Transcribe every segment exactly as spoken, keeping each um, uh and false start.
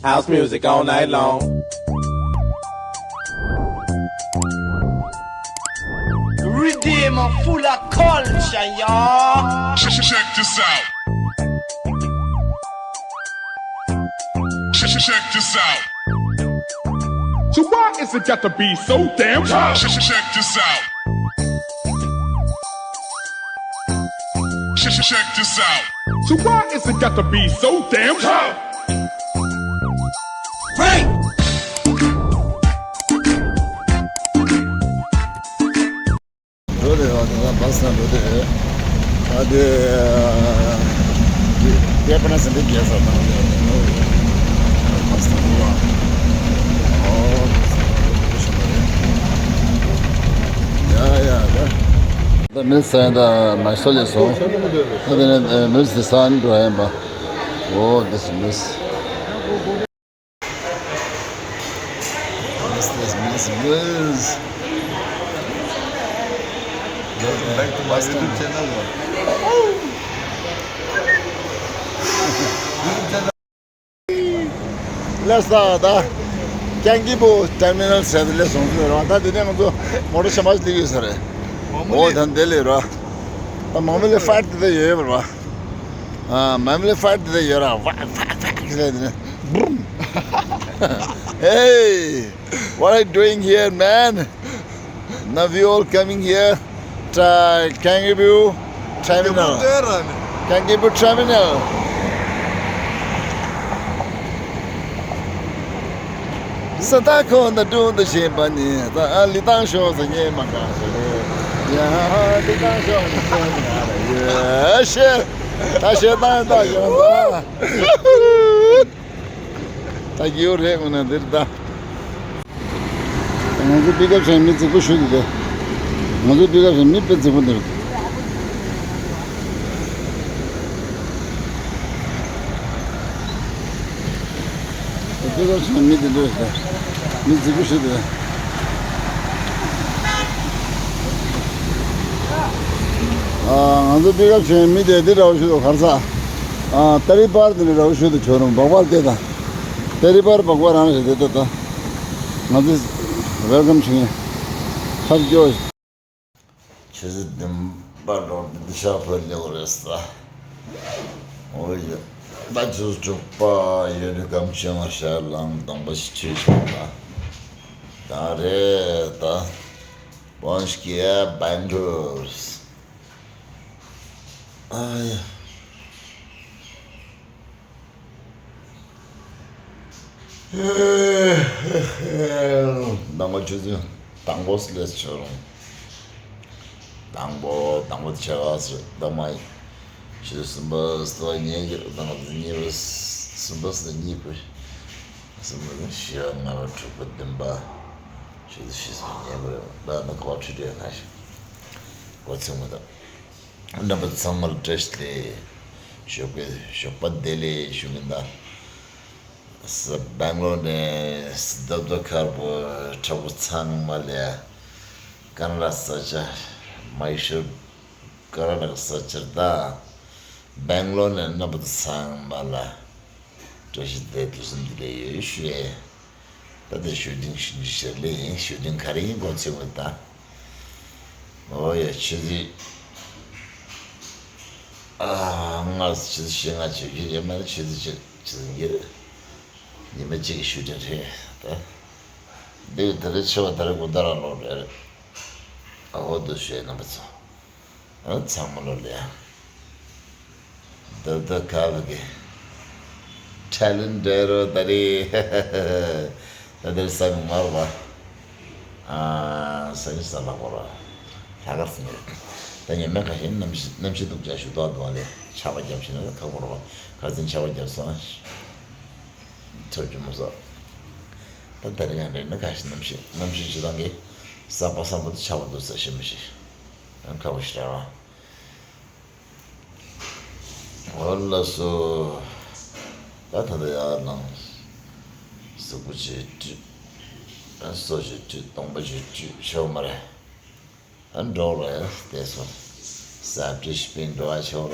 House music all night long. Redeem full of culture, y'all. Check this out. Check, check, check this out. So why is it got to be so damn tough? Check, check, check this out. Check, check, check this out. So why is it got to be so damn tough? འགྲོ་དེ་ཡོད། དེ་ན་བ་སི་ན་འགྲོ་དེ་ཡོད། ད་དེ་དེ་པ་ན་སེ་འདི་རྒྱལ་ས་དང་བ་སི་ན་འགྲོ་བ། ཨོ། ཡ་ཡ་ཡ། ད་མི་ས་ཡ་ད་མ་སོ་ལེ་སོ། ད་དེ་ནས་མི་ས་ས་ན་འགྲོ་ཡ་ཡིན་པ། ཨོ། this is Miss. This is Miss Mills. Welcome back to my YouTube channel. ལགས་སོ། ད་ཀན་ཀི་པུ་ཊར་མི་ནལ་ཟེར་དེ་ལ་སོང་ཚུལ་རེད་བ། ད་དེ་ནས་ང་ཚོ་མོ་ཊ་ཆེན་པོ་ཞིག་སླེབས་ཡོད་ས་རེད། འོ་ད་འདི་ལས་རེད་བ། ད་མ་མི་ལ་ཕའིཊ་དེ་ཡོད་རེད་བ། ཨ། མ་མི་ལ་ཕའིཊ་དེ་ཡོད་རེད་བ། ཕ་ཕ་ཕ་ཟེར་དེ་ནས་བུམ། Hey, what are you doing here, man? Now we all coming here. Try Kangaroo Terminal. Kangaroo Terminal. ས་ད་ཁོ་ན་དུང་དུ་བཞིན་པ་ནི་ད་ཨ་ལི་ཏང་ཤོ་ཟེར་ཉེ་མ་ག་ཟེར་ཡ་ལི་ཏང་ཤོ་ཟེར་ཉེ་མ་ག་ཡ་ཤེ་ད་ཤེ་ཏང་ད་ཤོ་ད། ད་ཡོད་རེད་ངོ་ན་འདིར་ད། ང་ཚོ་པིག་ཨབ་བྱས་མི་རྫིག་པོ་ཞིག་འདུག་ང་ཚོ་པིག་ཨབ་བྱས་མི་དཔེ་རྫིག་པོ་འདུག་པིག་ཨབ་བྱས་མི་དེ་འདུག་མི་རྫིག་པོ་ཞིག་འདུག་ཨ། ང་ཚོ་པིག་ཨབ་བྱས་མི་དེ་འདི་འདྲ་བོ་ཞིག་འདུག་གར་ས། ཨ། ཏ་རི་པར་དེ་འདྲ་བོ་ཞིག་འདུག་ཁྱོད་རང་སྦག་སྦག་དེ་དང་། ཏ་རི་པར་སྦག་སྦག་རང་རེད་དེ་ད་ལྟ། ང་ཚོས་ཝེལ་ཀམ་བྱེད་མཁན་ཐབས་སྐྱོ། ཆུ་ཚོད་བདུན་པ་ལོར་འདི་ཤག་ཕོ་ལེའུ་རེད་ས། འོ་ཡ། ད་ཆུ་ཚོད་དྲུག་པ་ཡོད་ནི་སྐམ་ཆུང་ཤར་ལམ་གདོང་པ་ཞིག་ཆུ་ཞིག་ད། ད་རེད་ད། Bonchkia Bangalows. ཨ་ཡ། ནང་མ་ཆུ་ཚོད་དང་པོ་སླེབས་ཆོག་རུང་། དང་པོ་དང་པོ་ཆེ་བ་སུ་ད་མ་ཡིན། ཆུ་ཚོད་གསུམ་པ་སུ་ཉལ་གྱི་རེད། དང་པོ་གཉིས་པ་གསུམ་པ་སུ་གཉིས་པ། གསུམ་པ་བཞི་པ་ལྔ་པ་དྲུག་པ་བདུན་པ། ཆུ་ཚོད་བཞི་སུ་ཉལ་གྱི་རེད། ད་ནི་གོ་ཁྲི་དྲོད་ཁ་ཤས་གོ་ཚོད་མི་འདུག་རྣམ་པ་ཚང་མར་བཀྲ་ཤིས་བདེ་ལེགས། ཞོགས་པའི་ཞོགས་པ་བདེ་ལེགས་ཞུ་གི་ཡིན་ད། ས་སྦེང་ལོར་ནས་སྡབ་སྡབ་མཁར་པོ་བྲག་ཕུག་ཚང་མ་ལ་ཀ་ན་ཌ་ས་ཆ་མ་ཧི་ཤོར་ཀ་ན་ཌ་ས་ཆར་ད། སྦེང་ལོར་ནས་རྣམ་པ་ཚང་མ་ལ་བཀྲ་ཤིས་བདེ་ལེགས་དུས་གསུམ་བདེ་ལེགས་ཡོད་ཞུ་ཡས། ད་ལྟ་ཞུ་ཏིང་ཞུ་ཏིང་ཞལ་ལས་ཡིན། ཞུ་ཏིང་ག་རེ་ཡིན་གོ་ཚོད་མི་ད། ཨོ་ཡ་ཆུ་ཚོད་ཨ་ལྔ་ཆུ་ཚོད་བཞི་ལྔ་བྱེད་རྒྱུ་ཡོད་མ་རེད། ཆུ་ཚོད་བཅུ་ཆུ་ཚོད་འགྱུར་ཉི་མ་གཅིག་གི་ཞུ་ཏིང་རེད་ད། འདི་ད་རེས་ཆེ་བ་ད་རེས་གུ་ད་ར་ལོ་རེད། ཨ་ཧོ་འདུག་ཞུ་ཡས་རྣམ་པ་ཚོ། ཨ་ཚང་མ་ལོ་ལེ། ད་ལྟ་ཁ་བ་གི་ཁྲ་ལིན་འདྲ་རོ་ད་རེ། ད་དེར་ས་མི་མར་བ། ཨ་ས་ནི་ས་ལག་པ་ར། ལྷ་ཁར་སི་ནི་རེད། ད་ཉི་མ་ཁ་ཤས་གནམ་གཤིས་གནམ་གཤིས་སྡུག་ཅག་ཞུ་དོག་དོག་ལེ་ཆར་པ་བརྒྱབ་ཕྱིན་ན་ཁག་པོ་ར་བ། ཁ་སང་ཆར་པ་བརྒྱབ་སོང་། ཐོབ་རྒྱུ་མ་སོང་། ད་ད་རེ་ཡང་རེད་ན་ཁ་ཤས་གནམ་གཤིས་གནམ་གཤིས་ཅི་ལང་གི་ས་པ་སམ་པོ་ད་ཆར་པ་འདུག་ས་ཤི་མི་ཤི། ཡང་ཁག་པོ་ཞིག་ར་བ། འོ་ལགས་སོ། ད་ད་ལྟ་ཡར་ལངས། གཟུགས་པོ་ཅིག་བཀྲུས། སོ་ཅིག་བཀྲུས། གདོང་པ་ཅིག་བཀྲུས་ཆོག་མ་རེད། ཨ་འགྲོ་རེད་བལྟས་སོང་། ས་བཀྲུས་ཤི་པིན་འགྲོ་བ་ཆོག་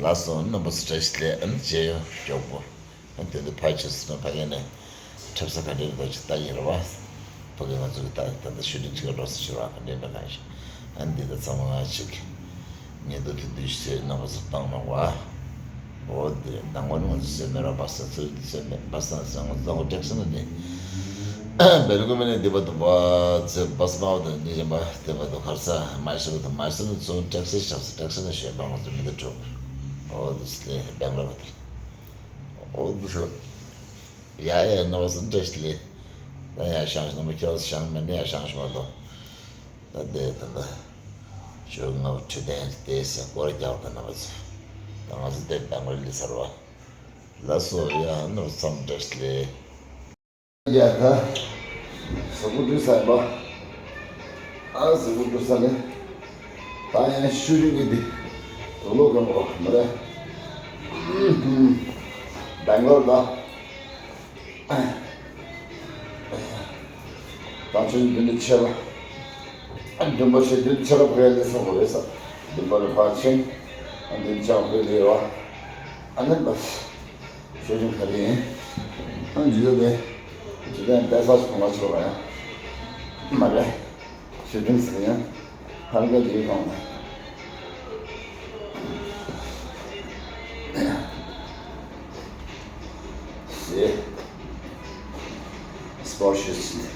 ར། ལགས་སོ། རྣམ་པ་ཚོ་བཀྲ་ཤིས་བདེ་ལེགས། ཨ་ནི་མཇལ་ཡོང་མགྱོགས་པོ། ཨ་ནི་དེ་འདྲ་ཕར་ཕྱིན་སོང་ན་ཕ་གི་ནས་འཁྲབ་ས་ག་འདྲ་རེད་ད་ཅིག་ལྟ་གི་ཡིན་རེད་བ། ཕ་གི་ང་ཚོ་གི་ད་ད་ལྟ་ཤུ་ཊིང་ཅིག་འགྲོ་ས་ཅིག་རེད་བ། ག་འདྲ་ཡིན་པ་གང་ཤེས། ཨ་ནི་འདི་ད་ཚང་མ་ང་ཅིག་ཉིན་ཐོ་དེ་འདུས་ཤིག་ཟེར་རྣམ་པ་ཚོ་བཏང་གནང་བ། འོ་དེ་ནང་ངོ་ནས་ང་ཚོ་ཟེར་མེད་ར་བ་ས་ཚོ་ཟེར་མེད་བ་ས་ཟེར་ང་ཚོ་ལ་ཧོ་ཀྲེག་སི་ན་དེ། བེལ་ཀོ་མི་ནས་འདི་བར་དུ་བ་ཚེ་བ་ས་མ་བ་དང་ཉི་ཤམ་བ་དེ་བར་དུ་ཁར་ས་མ་ཤི་བ་དང་མ་ཤི་ན་ཚོ་ཀྲེག་སི་ཤག་ས་ཀྲེག་སི་ན་ཤོད་པ་ང་ཚོ་མི་འདི་གྲོགས། འོ་དེ་སི་ལེ་བེང་ལོར་བ་དེ། འོ་དེ་སི་ཡ་ཡ་ནོ་སི་འདྲ་སི་ལེ། ད་ཡ་ཤང་ཤི་ན་མ་ཁྱོད་ཤང་མི་ནི་ཡ་ཤང་ཤི་མ་དོ། ད་དེ་ད་ད་ཞོགས་ང་ཁྲི་དན་དེ་སེ་སྐོར་རྒྱག་ད་ན་བ་ཚོ། ད་ང་ཚོ་དེ་བེང་ལོར་ལི་ཚར་བ། ལགས་སོ། ཡ་ནོར་མཚམས་བཀྲ་ཤིས་བདེ་ལེགས། ཡ་ད་གཟུགས་པོ་འདུག་ས་ཡིན་པ། ཨ་གཟུགས་པོ་འདུག་ས་ནི། ད་ཡང་ཤུ་ཊིང་གི་འདི་དུག་ལོག་གི་མོ་མི་རེད། བེང་ལོར་ད། ད་ཆུ་ཚོད་བདུན་ཅུ་ཕྱེད་ཀ། ཨ་མགྲོན་པོ་ཆེ་བདུན་ཅུ་ཕྱེད་ཀ་ཕ་གིར་སླེབས་སོང་བ་རེད་ས། བདུན་པ་ལ་ཕར་ཕྱིན། ཨ་བདུན་ཅུ་ཕྱེད་ཀ་ཕ་གིར་སླེབས་ཡོད་བ། ཨ་ནི་ལགས། ཤུ་ཊིང་ག་རེ་ཡིན། ཨ་འཇུ་ལེ། འཇུ་ལེ་པེ་ས་ཞིག་གཏོང་བ་ཆོག་ར་ཡ། མ་རེད། ཤུ་ཊིང་ཟེར་ཡ། ཧར་ག་འཇུ་གཏོང་ན། ཟེ། སི་པོར་ཊི་ཤུ་ཛི།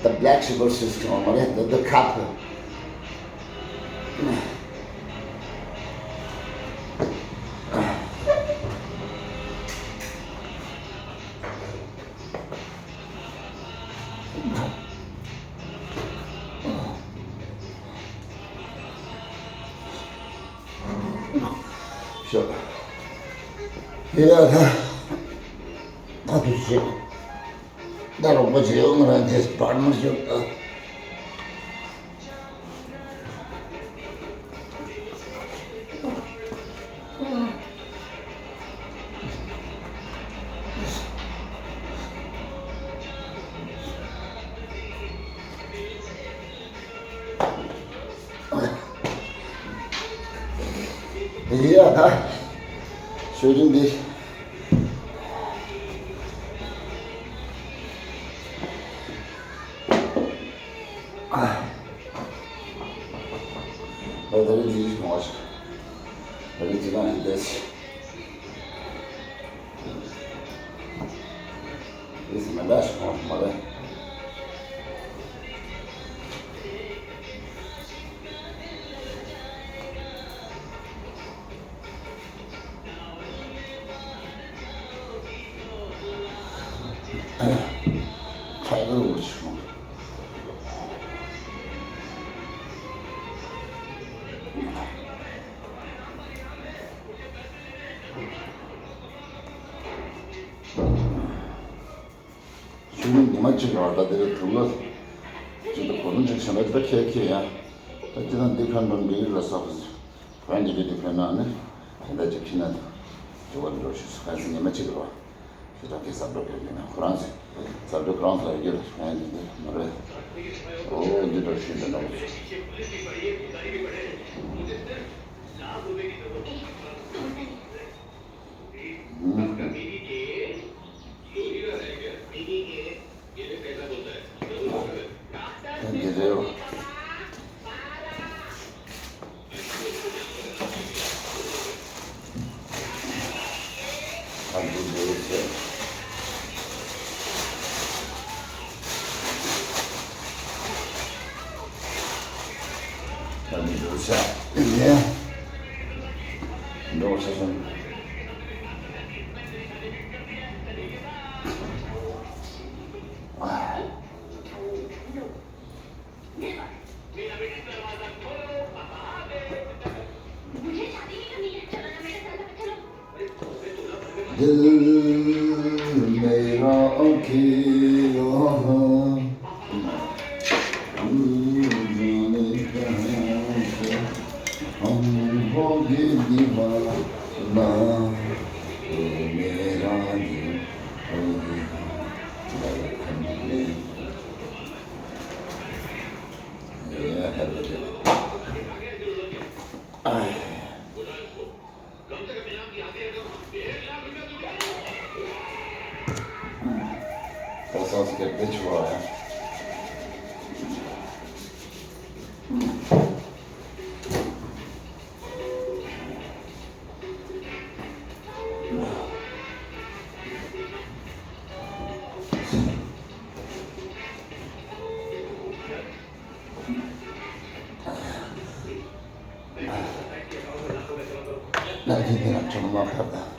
The black super shoes གཏོང་མ་རེད། The the cup། ཤོག་ཡ་ད། ད་དུ་ཤོག་ད་རོགས་པ་བྱེད་ཡོང་ང་རང་དེ་བར་མ་ཤོག་ད། ཡ་ད། ཤུ་ཊིང་འདི། ད་ད་རེས་འདི་གོང་བ་ཞིག་ད་རེས་འདི་ན་ཡིན་ཏེ། འདི་སི་མེ་འདྲ་ཞིག་གོང་ཞིག་མ་རེད། ཁ་ལོ་ཆུང་། ཆུ་ནི་ཉི་མ་གཅིག་རེད་བ། ད་དེ་རིང་དུག་ལོག་ཅིག་ད་གོ་རིམ་ཅིག་བྱས་ན་ད་ཁྱད་ཁྱད་ཡ། ད་ཅི་ད་འདི་ཕན་པ་འདི་རེད་ས་གོ་ཟེར། ཕན་འདི་འདི་ཕན་ན་ནི་དེ་འདྲ་ཅིག་ཁྱི་ན་ད་དྲི་བ་འདི་འགྲོ་ཤེས་སུ་ཕན་ཚུན་ཉི་མ་གཅིག་རེད་བ། ཞེ་དྲག་གི་ཟབ་སྒྲོག་ཕན་གྱི་ན་ཁོ་རང་ཚོས་ཟབ་སྒྲོག་ཁོ་རང་ཚོ་ཡོད་ལ་ཕན་འདི་འདི་མ་རེད། ཨོ་འདི་འདྲ་ཤེས་འདི་འདྲ་མ་ཚོ། दिल मेरा अकेला, तू जाने कहाँ से हम हो गए दीवाना, तू मेरा दिल। Sounds good. Good to roll, yeah. ལག་གི་དེ་ལ་ཅུང་མ་ཁབ་དང་།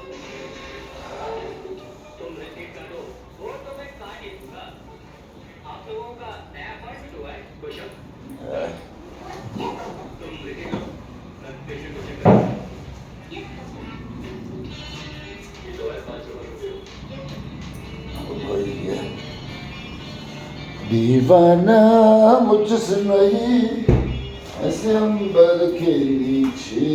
دیوانہ مجھ سے نہیں، ایسے امبر کے نیچے۔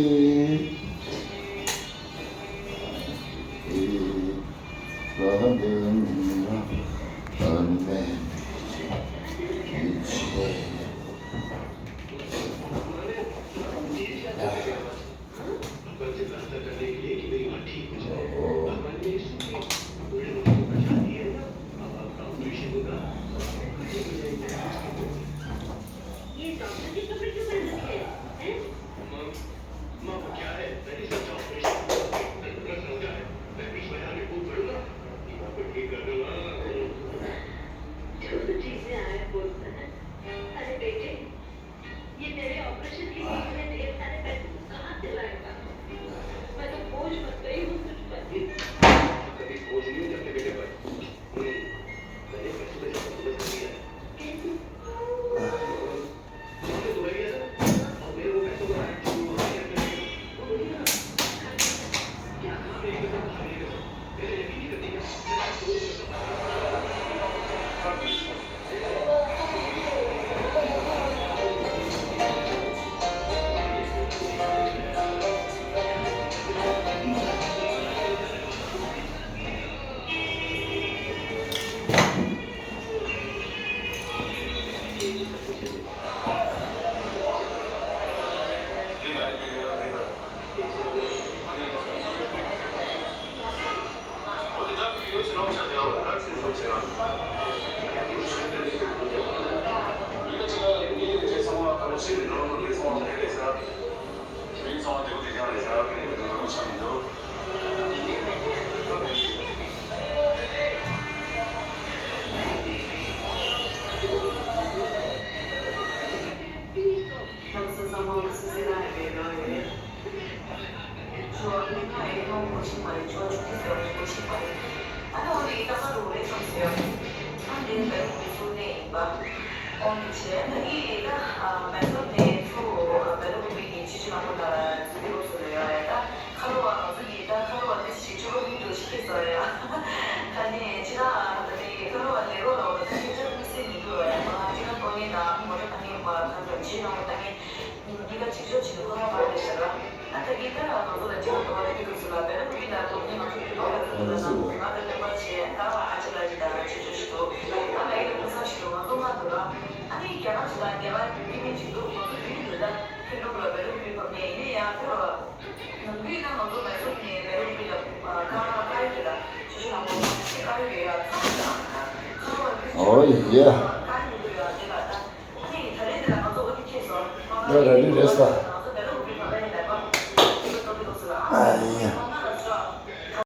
अरे बेटे, ये तेरे ऑपरेशन के लिए इतने ढेर सारे पैसे तू कहाँ से लाएगा? मैं तो बोझ बन गई हूँ तुझ पर। कभी बोझ नहीं हो सकते बेटे पर। हम्म, मैंने पैसों का हिसाब समझ कर लिया है। कैसे? ཁ་ལོ་བ་ང་ཚོ་གིས་ད་ཁ་ལོ་བ་ལས་རོགས་ལ་བ་ད་ཁྱེད་ཅག་དམིགས་བསལ་མི་འདུག་ར་ཡ། ང་ཅི་ལ་ཏོག་ནས་ད་མོ་ཊ་བཏང་ངེས་པ་ཁ་ཚོ་ཇི་ནང་བཏང་ངེས། གཉིས་ཀ་གཅིག་ཆོག་ཆེད་དུ་ཁོ་རང་མ་རེད་ཤག་ར། ཨ་ད་གིན་ད་ང་ཚོ་ལ་ཅི་ལ་དོ་བ་རེད་དུས་སུ་ལ་བེ་ར་ཀུ་པི་ན་དོ་ནི་ང་ཚོ་ཡུལ་ལོ་ལ་ཚོ་ལ་ན་ང་དང་སྟོན་པ་བྱས་ད་ར་ཨ་ཅེ་ལ་ཡི་ད་ཆོས་ཆོས་ཤིག་འདུག་ད་ལ་ཡི་ད་ཕུན་སུམ་ཞིག་འདུག་ང་ཚོ་མ་འདུག་ར། ཨ་ནི་རྒྱ་ནག་ཅིག་དང་རྒྱ་གར་ཡུལ་མི་ཅིག་འདུག་ང་ཚོ་ཡུལ་འདུག་ད་ཁྱོད་ལུག་ལ་བེ་ར་ཀུ་པི་བབས་ནས་ཡིན་ནའི་ཡང་ད་ར་ནམ་རྒྱུན་ད་ང་ཚོ་མེ་ཟོམ་ནས་བེ་ར་ཀུ་པི་ལ་ཀ་ཀ་ཡོད་ད་ཆོས་ཆོས་ལ་ངོ་ཀ་ཡོད་ཡ་ཚང་ད་ཁ་བ་ཡུལ་ཅིག་ཀ་ཡོད་ཡ་དེ་ལ་ད། ད་ར་ལི་རེད་ས། ཨ་ཡ།